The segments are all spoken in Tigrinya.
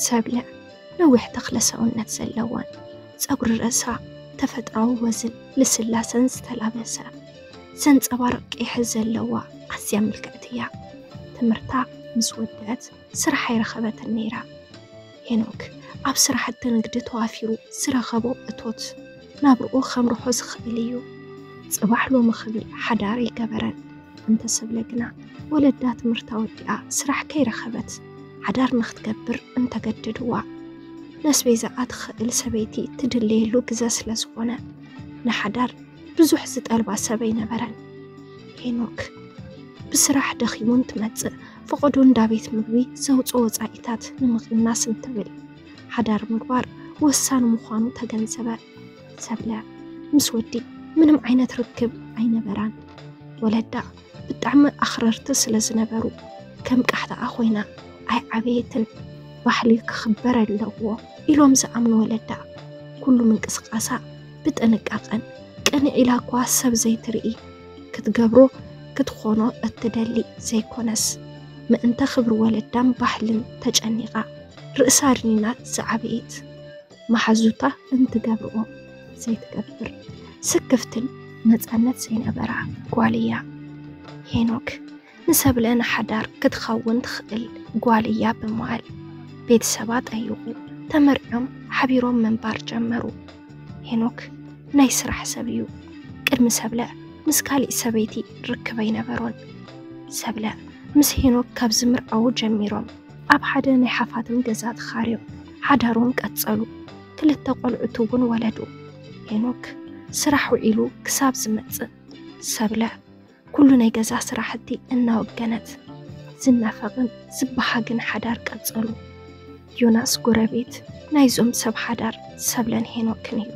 ሰብለ ነዊሕ ተኽለ ሰውነት ዘለዋን ጸጉሪ ርእሳ ተፈጥራዊ ወዝን ልስላሰን ዝተላበሰ ዘንጸባርቕ ቄሕ ዘለዋ ኣዝያ ምልክዕቲ እያ። ትምህርታ ምስ ወድዐት ስራሕ ኣይረኸበትን ነይራ። ሄኖክ ኣብ ስራሕቲ ንግዲ ተዋፊሩ ዝረኸቦ እቶት ናብርኡ ከምርሖ ዝኽእል እዩ። ጽባሕ ሎሚ ክብል ሓዳር ኣይገበረን። እንተ ሰብለ ግና ወለዳ ትምህርታ ወዲኣ ስራሕ ከይረኸበት ሓዳር ንክትገብር እንተገድድዋ ነስቤዛኣ ትኽእል ሰበይቲ ትድለየሉ ግዘ ስለ ዝኾነ ንሓዳር ብዙሕ ዝጠልባ ሰብ ኣይነበረን። ሄኖክ ብስራሕ ደኺሙ እንትመጽእ ፈቐዶ እንዳ ቤት ምግቢ ዘውፅኦ ወፃኢታት ንምቕናስ እንትብል ሓዳር ምግባር ወሳኒ ምዃኑ ተገንዘበ። ሰብለ ምስ ወዲ ምንም ዓይነት ርክብ ኣይነበራን። ወለዳ ብጣዕሚ ኣኽረርቲ ስለ ዝነበሩ ከም ቃሕታኣ ኮይና ኣይዓበየትን። ባህሊ ክኽበር ኣለዎ ኢሎም ዝኣምኑ ወለዳ ኩሉ ምንቅስቃሳ ብጥንቃቐን ቅንዕ ኢላ እኳ ሰብ ዘይትርኢ ክትገብሮ ክትኾኖ እትደሊ ዘይኮነስ ምእንተ ክብሪ ወለዳን ባህልን ተጨኒቓ ርእሳ ኣድኒና ዝዓበየት መሓዙታ እንትገብርኦ ዘይትገብር ስክፍትን ነፃነት ዘይነበራ ጓል እያ። ሄኖክ ንሰብለ ንሓዳር ክትኸውን ትኽእል ጓል እያ ብምባል ቤተሰባ ጠይቑ ተመርዕዮም ሓቢሮም ምንባር ጀመሩ። ሄኖክ ናይ ስራሕ ሰብ እዩ። ቅድሚ ሰብለ ምስ ካሊእ ሰበይቲ ርክብ ኣይነበሮን። ሰብለ ምስ ሄኖክ ካብ ዝምርዓዉ ጀሚሮም ኣብ ሓደ ናይ ሓፋትም ገዛ ተኻርዮም ሓዳሮም ቀጸሉ። ክልተ ቆልዑት እውን ወለዱ። ሄኖክ ስራሕ ውዒሉ ክሳብ ዝመጽእ ሰብለ ኩሉ ናይ ገዛ ስራሕቲ እናወገነት ዝናፈቕን ዝበሃግን ሓዳር ቀጸሉ። ዮናስ ጎረቤት ናይዞም ሰብ ሓዳር ሰብለን ሄኖክን እዩ።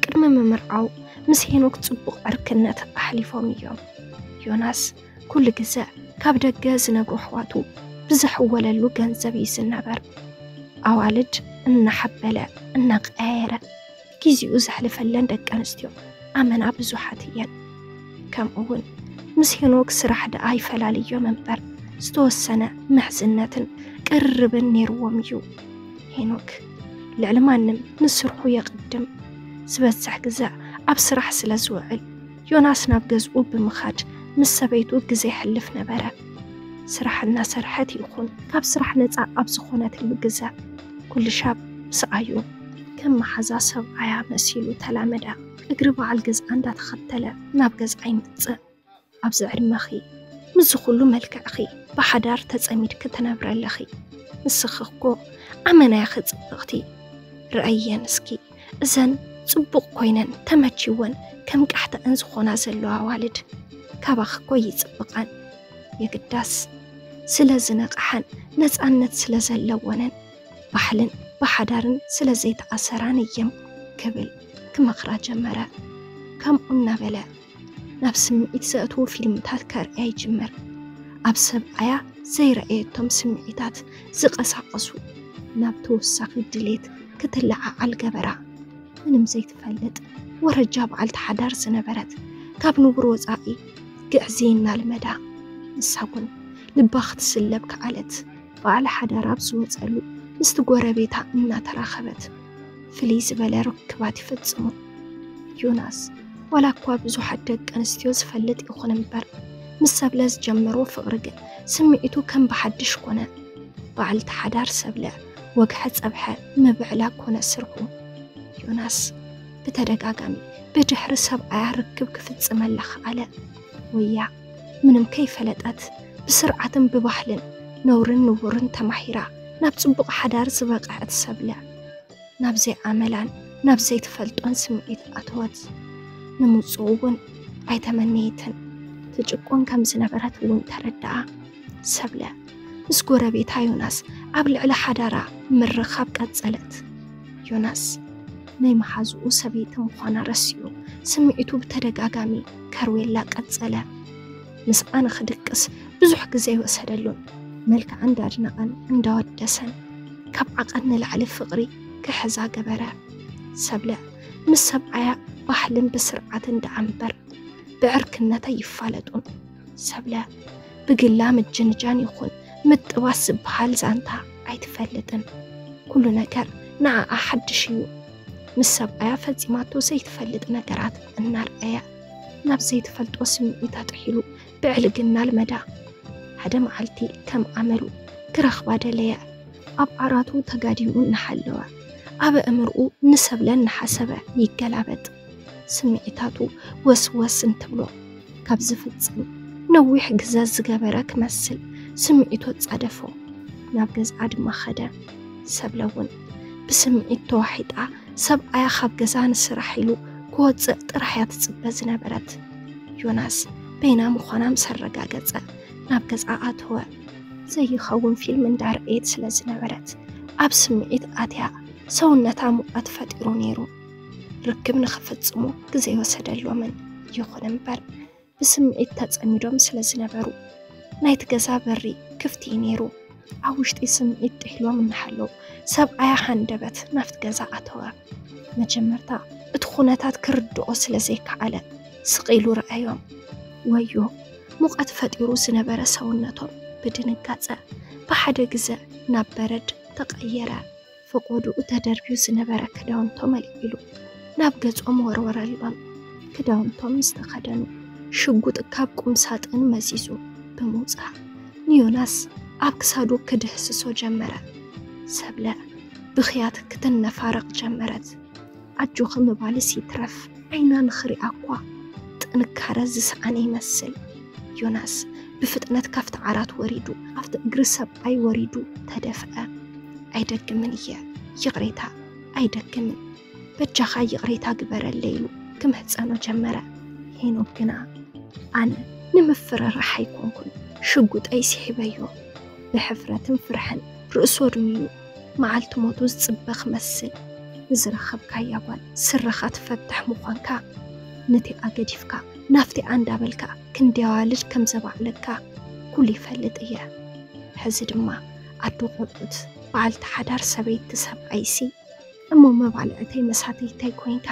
ቅድሚ ምምርዓው ምስ ሄኖክ ጽቡቕ ዕርክነት ኣሕሊፎም እዮም። ዮናስ ኩሉ ግዘ ካብ ደገ ዝነብሩ ኣሕዋቱ ብዝሕወለሉ ገንዘብ እዩ ዝነበር። ኣዋልድ እናሓበለ እናቀያየረ ጊዜኡ ዘሕልፈለን ደቂ ኣንስትዮ ኣመና ብዙሓት እየን። ከምኡ እውን ምስ ሄኖክ ስራሕ ደኣ ይፈላልዮም እምበር ዝተወሰነ ምሕዝነትን ቅርርብን ነይርዎም እዩ። ሄኖክ ልዕሊ ማንም ንስርሑ የቕድም። ዝበዝሕ ግዘ ኣብ ስራሕ ስለ ዝውዕል ዮናስ ናብ ገዝኡ ብምኻድ ምስ ሰበይቱ ግዘ የሕልፍ ነበረ። ስራሕ እናሰርሐት ይኹን ካብ ስራሕ ነፃ ኣብ ዝኾነትሉ ግዘ ኩሉ ሻብ ምስኣዩ ከም መሓዛ ሰብኣያ መሲሉ ተላመዳ። እግሪ በዓል ገዝኣ እንዳተኸተለ ናብ ገዝኣ ይመፅእ። ኣብዚ ዕድመኺ ምስዚ ኩሉ መልክዕኺ ብሓዳር ተፀሚድኪ ትነብሪ ኣለኺ። ንስኺ እኮ ኣመና ኢኺ ፅብቕቲ። ረኣየን እስኪ እዘን ፅቡቕ ኮይነን ተመችወን ከም ቃሕተአን ዝኾና ዘለዋ ኣዋልድ ካባኺ እኮ ይፅብቓን። የግዳስ ስለ ዝነቕሓን ነፃነት ስለ ዘለወንን ባሕልን ብሓዳርን ስለ ዘይተኣሰራን እየም ክብል ክመኽራ ጀመረ። ከምኡ እናበለ ናብ ስምዒት ዘእትዉ ፊልምታት ከርእያ ይጅምር። ኣብ ሰብኣያ ዘይረኣየቶም ስምዒታት ዝቐሳቐሱ ናብ ተወሳኺ ድሌት ክትለዓዓል ገበራ። ምንም ዘይትፈልጥ ወረጃ በዓልቲ ሓዳር ዝነበረት ካብ ንቡር ወፃኢ ግዕዝይና ልመዳ። ንሳ እውን ልባ ክትስለብ ከኣለት። በዓል ሓዳር ኣብ ዝወፀሉ ምስቲ ጎረቤታ እናተራኸበት ፍልይ ዝበለ ርክባት ይፍፅሙ። ዮናስ ዋላ እኳ ብዙሓት ደቂ ኣንስትዮ ዝፈልጥ ይኹን እምበር ምስ ሰብለ ዝጀመሮ ፍቕሪ ግን ስምዒቱ ከም ብሓድሽ ኮነ። በዓልቲ ሓዳር ሰብለ ወግሐ ጸብሐ ምብዕላ ኮነ ስርሑ። ዮናስ ብተደጋጋሚ ብድሕሪ ሰብኣያ ርክብ ክፍጽመላ ከኣለ። ወያ ምንም ከይፈለጠት ብስርዓትን ብባህልን ነውርን ንቡርን ተማሂራ ናብ ጽቡቕ ሓዳር ዝበቕዐት ሰብለ ናብ ዘይኣመላን ናብ ዘይትፈልጦን ስምዒት ኣተወት። ንምውጽኡ እውን ኣይተመነየትን። ትጭቆን ከም ዝነበረት እውን ተረድኣ። ሰብለ ምስ ጎረቤታ ዮናስ ኣብ ልዕሊ ሓዳራ ምርኻብ ቀጸለት። ዮናስ ናይ መሓዝኡ ሰበይቲ ምዃና ረሲዑ ስምዒቱ ብተደጋጋሚ ከርዌላ ቀጸለ። ምስኣ ንኽድቅስ ብዙሕ ግዜ ኣይወሰደሉን። መልክዓ እንዳድነቐን እንዳወደሰን ካብ ዓቐን ንላዕሊ ፍቕሪ ክሕዛ ገበረ። ሰብለ ምስ ሰብኣያ ባህልን ብስርዓትን ደኣ እምበር ብዕርክነት ኣይፋለጡን። ሰብለ ብግላ ምጅንጃን ይኹን ምጥባስ ዝበሃል ዛንታ ኣይትፈልጥን። ኩሉ ነገር ንዓኣ ሓድሽ እዩ። ምስ ሰብኣያ ፈጺማቶ ዘይትፈልጥ ነገራት እናርኣያ፣ ናብ ዘይትፈልጦ ስምዒታ ጥሒሉ ብዕልግና ልመዳ። ሓደ መዓልቲ ከም ኣመሉ ክረኽባ ደለየ። ኣብ ዓራቱ ተጋዲሙ እናሓለወ፣ ኣብ ኣእምርኡ ንሰብለ እናሓሰበ ይገላበጥ። ስምዒታቱ ወስወስ እንትብሎ ካብ ዝፍጽም ነዊሕ ግዘ ዝገበረ ክመስል ስምዒቱ ኣጻደፎ። ናብ ገዝኣ ድማ ኸደ። ሰብለ እውን ብስምዒት ተዋሒጣ ሰብኣያ ካብ ገዛ ንስራሕ ኢሉ ክወፅእ ጥራሕ እያ ትፅበ ዝነበረት። ዮናስ በይና ምዃና ምስ ኣረጋገፀ ናብ ገዛ ኣተወ። ዘይኸውን ፊልም እንዳርኣየት ስለ ዝነበረት ኣብ ስምዒት ኣትያ ሰውነታ ሙቐት ፈጢሩ ነይሩ። ርክብ ንኽፍጽሙ ግዜ ወሰደሎምን። ይኹን እምበር ብስምዒት ተጸሚዶም ስለ ዝነበሩ ናይቲ ገዛ በሪ ክፍቲ እዩ ነይሩ። ኣብ ውሽጢ ስምዒት ጥሒሎም እናሃለዉ ሰብኣያ ሃንደበት ናብቲ ገዛ ኣተወ። መጀመርታ እቲ ኩነታት ክርድኦ ስለ ዘይከኣለ ስቕ ኢሉ ረኣዮም። ወዮ ሙቐት ፈጢሩ ዝነበረ ሰውነቶም ብድንጋጸ ብሓደ ግዘ ናብ በረድ ተቐየረ። ፈቖድኡ ተደርብዩ ዝነበረ ክዳውንቶም ኣልዒሉ ናብ ገጾም ወርወረሎም። ክዳውንቶም ምስ ተኸደኑ ሽጉጥ ካብ ቁም ሳጥን መዚዙ ብምውጻእ ንዮናስ ኣብ ክሳዱ ክድህስሶ ጀመረ። ሰብለ ብኽያት ክትነፋረቕ ጀመረት። ኣጆኺ ምባልስ ይትረፍ ዓይና ንኽሪኣ እኳ ጥንካረ ዝሰኣነ ይመስል። ዮናስ ብፍጥነት ካብቲ ዓራት ወሪዱ ኣብቲ እግሪ ሰብኣይ ወሪዱ ተደፍአ። ኣይደግምን እየ፣ ይቕሬታ፣ ኣይደግምን፣ በጃኻ ይቕሬታ ግበረለይ ኢሉ ክምሕጸኖ ጀመረ። ሄኖክ ግና ኣነ ንምፍርራሕ ኣይኮንኩን ሽጉጠይ ስሒበዮ። ብሕፍረትን ፍርሕን ርእሱ ኣድንዩ መዓልቲ ሞቱ ዝጽበ ክመስል ንዝረኸብካያ ጓል ስረኻ ትፈትሕ ምዃንካ ነቲኣ ገዲፍካ ናፍቲኣ እንዳበልካ ክንደይ ኣዋልድ ከም ዘባዕለካ ኩሉ ይፈልጥ እየ። ሕዚ ድማ ኣዶ ቆልዑት በዓልቲ ሓዳር ሰበይቲ ሰብኣይሲ እሞ መባልዕተይ መሳተይተይ ኮይንካ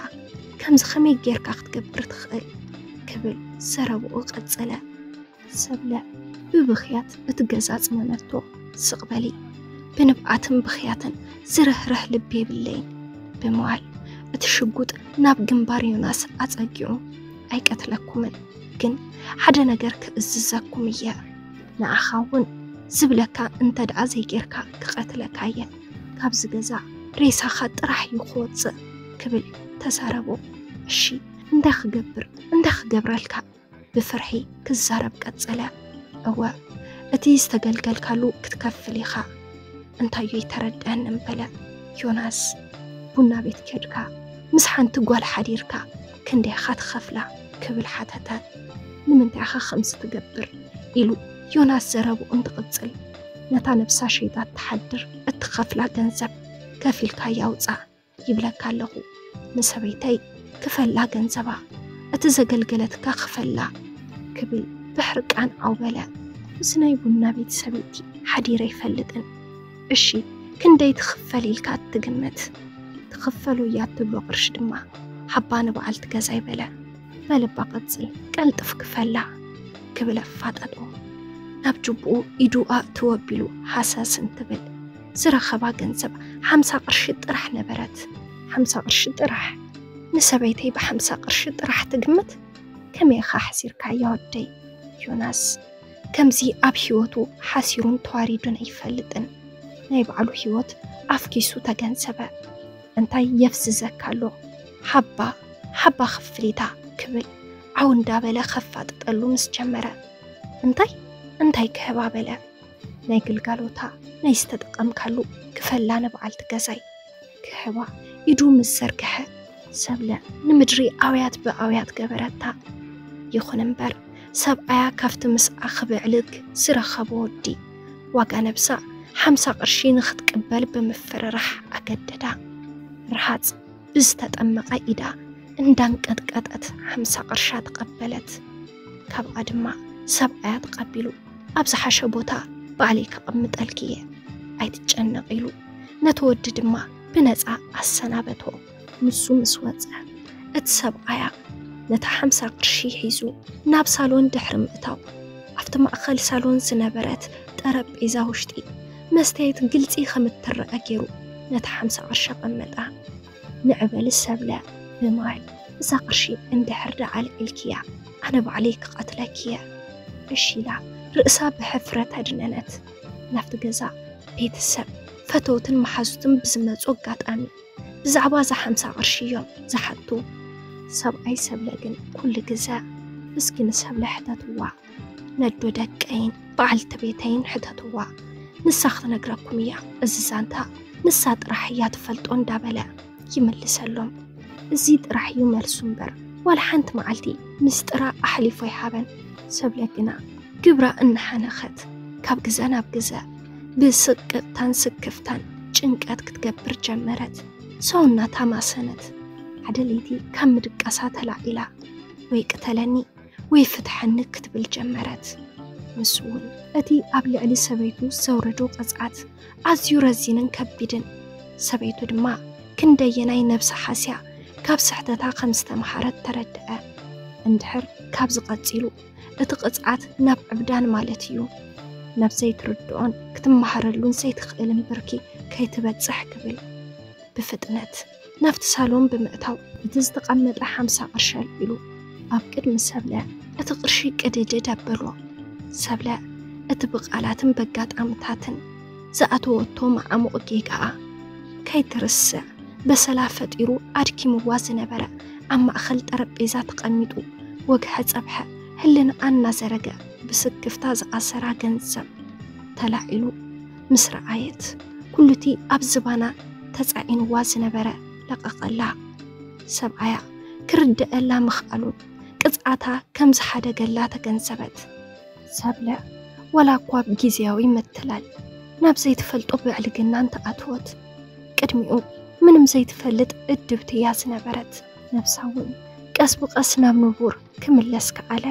ከምዚ ከመይ ጌርካ ክትገብር ትኽእል ክብል ዘረብኡ ቀጸለ። ሰብለ ብብኽያት እቲ ገዛ ጽመመቶ። ስቕ በሊ፣ ብንብዓትን ብኽያትን ዝርህርህ ልቢ የብለይን ብምባል እቲ ሽጉጥ ናብ ግንባር ዮናስ ኣጸጊዑ። ኣይቀትለኩምን፣ ግን ሓደ ነገር ክእዝዘኩም እየ። ንዓኻ እውን ዝብለካ እንተ ደኣ ዘይጌርካ ክቐትለካ እየ። ካብዚ ገዛ ሬሳኻ ጥራሕ እዩ ክወጽእ ክብል ተዛረቦ። እሺ እንታይ ክገብር እንታይ ክገብረልካ? ብፍርሒ ክዛረብ ቀጸለ። እወ እቲ ዝተገልገልካሉ ክትከፍል ኢኻ። እንታዩ ኣይተረድአንን በለ። ዮናስ ቡና ቤት ከድካ ምስ ሓንቲ ጓል ሓዲርካ ክንደይ ኢኻ ትኸፍላ ክብል ሓተተ። ንምንታይ ኢኻ ከምዚ ትገብር ኢሉ ዮናስ ዘረብኡ እንትቕጽል ነታ ነብሳ ሸይጣ ትሓድር እትኸፍላ ገንዘብ ከፊልካ ያውፃ ይብለካ ኣለኹ። ንሰበይተይ ክፈላ ገንዘባ እቲ ዘገልገለትካ ክፈላ ክብል ብሕርቃን ዓው በለ። ምስ ናይ ቡና ቤት ሰበይቲ ሓዲረ ኣይፈልጥን። እሺ ክንደይ ትኽፈል ኢልካ ትግምት? ትኽፈሎ እያ እትብሎ ቅርሺ ድማ ሃባ ንበዓልቲ ገዛይ በለ። በልባ ቀጽል ቀልጥፍ ክፈላ ክብል ኣፋጠጦ። ናብ ጅቡኡ ኢዱ ኣእትዎ ኣቢሉ ሃሰስ እንትብል ዝረኸባ ገንዘብ ሓምሳ ቅርሺ ጥራሕ ነበረት። ሓምሳ ቅርሺ ጥራሕ? ንሰበይተይ ብሓምሳ ቅርሺ ጥራሕ ትግምት? ከመይ ኢኻ ሓሲርካያ ወደይ? ዮናስ ከምዚ ኣብ ህይወቱ ሓሲሩን ተዋሪዱን ኣይፈልጥን። ናይ ባዕሉ ህይወት ኣፍኪሱ ተገንዘበ። እንታይ የፍዝዘካ ኣሎ? ሓባ ሓባ ክፍሊታ ክብል ዓው እንዳበለ ከፋጥጠሉ ምስ ጀመረ እንታይ እንታይ ክህባ በለ። ናይ ግልጋሎታ ናይ ዝተጠቐምካሉ ክፈላ ንበዓልቲ ገዛይ ክህባ ኢዱ ምስ ዘርግሐ ሰብለ ንምድሪ ኣውያት ብኣውያት ገበረታ። ይኹን እምበር ሰብኣያ ካብቲ ምስኣ ክብዕልግ ዝረኸቦ ወዲ ዋጋ ነብሳ ሓምሳ ቅርሺ ንኽትቅበል ብምፍርራሕ ኣገደዳ። ረሃጽ ብዝተጠመቐ ኢዳ እንዳንቀጥቀጠት ሓምሳ ቅርሻ ተቐበለት። ካብኣ ድማ ሰብኣያ ተቐቢሉ ኣብ ዝሓሸ ቦታ ባዕለይ ከቐምጠልኪ እየ ኣይትጨነቕ ኢሉ ነቲ ወዲ ድማ ብነፃ ኣሰናበቶ። ንሱ ምስ ወፀ እቲ ሰብኣያ ነታ ሓምሳ ቅርሺ ሒዙ ናብ ሳሎን ድሕሪ ምእታው ኣብቲ ማእኸል ሳሎን ዝነበረት ጠረጴዛ ውሽጢ መስተየት ግልፂ ከም እትረአ ገይሩ ነታ ሓምሳ ቅርሺ ኣቐመጣ። ንዕበሊ ሰብለ ብማል፣ እዛ ቅርሺ እንድሕር ደኣ ኣልዒልክያ ኣነ ባዕለይ ክቐትለኪየ። እሺ ኢላ ርእሳ ብሕፍረት ኣድነነት። ናብቲ ገዛ ቤተሰብ፣ ፈተውትን መሓዙትን ብዝመጹ ኣጋጣሚ ብዛዕባ እዛ ሓምሳ ቅርሺ እዮም ዝሓቱ። ሰብኣይ ሰብለ ግን ኩሉ ግዘ እስኪ ንሰብለ ሕተትዋ፣ ነዶ ደቀይን በዓልቲ ቤተይን ሕተትዋ፣ ንሳ ክትነግረኩም እያ፣ እዚ ዛንታ ንሳ ጥራሕ እያ ትፈልጦ እንዳበለ ይምልሰሎም። እዚ ጥራሕ እዩ መልሱ እምበር ዋላ ሓንቲ መዓልቲ ምስጢራ ኣሕሊፎ ይሃበን። ሰብለ ግና ግብራ እናሓነኸት ካብ ግዘ ናብ ግዘ ብስቅጥታን ስክፍታን ጭንቀት ክትገብር ጀመረት። ሰውነታ ማሰነት። ሓደ ለይቲ ካብ ምድቃሳ ተላዒላ ወይ ቅተለኒ ወይ ፍትሐኒ ክትብል ጀመረት። ንሱ እውን እቲ ኣብ ልዕሊ ሰበይቱ ዘውረዶ ቅጽዓት ኣዝዩ ረዚንን ከቢድን፣ ሰበይቱ ድማ ክንደየናይ ነብሳ ሓስያ ካብ ስሕተታ ከም ዝተምሃረት ተረድአ። እንድሕር ካብዚ ቀጺሉ እቲ ቅጽዓት ናብ ዕብዳን ማለት እዩ። ናብ ዘይትርድኦን ክትመሃረሉን ዘይትኽእልን ብርኪ ከይትበጽሕ ክብል ብፍጥነት ናብቲ ሳሎን ብምእታው እቲ ዝተቐመጠ ሓምሳ ቅርሺ ኣልዒሉ ኣብ ቅድሚ ሰብለ እቲ ቅርሺ ቅድድድ ኣበሎ። ሰብለ እቲ ብቓላትን በጋጣምታትን ዝኣተወቶ መዓሙቕ ጌጋኣ ከይትርስዕ በሰላ ፈጢሩ ኣድኪምዋ ዝነበረ ኣብ ማእኸል ጠረጴዛ ተቐሚጡ ወግሐ ጸብሐ ህልንኣ እናዘረገ ብስክፍታ ዝኣሰራ ገንዘብ ተላዒሉ ምስ ረኣየት ኩሉቲ ኣብ ዝባና ተጻዒንዋ ዝነበረ ለቐቐላ። ሰብኣያ ክርድኣላ ምኽኣሉን ቅጽዓታ ከም ዝሓደገላ ተገንዘበት። ሰብለ ዋላ እኳ ብግዝያዊ ምትላል ናብ ዘይትፈልጦ ብዕልግና እንተኣትወት ቅድሚኡ ምንም ዘይትፈልጥ እድብቲ እያ ዝነበረት። ነብሳ እውን ቀስ ብቐስ ናብ ንቡር ክምለስ ከኣለ።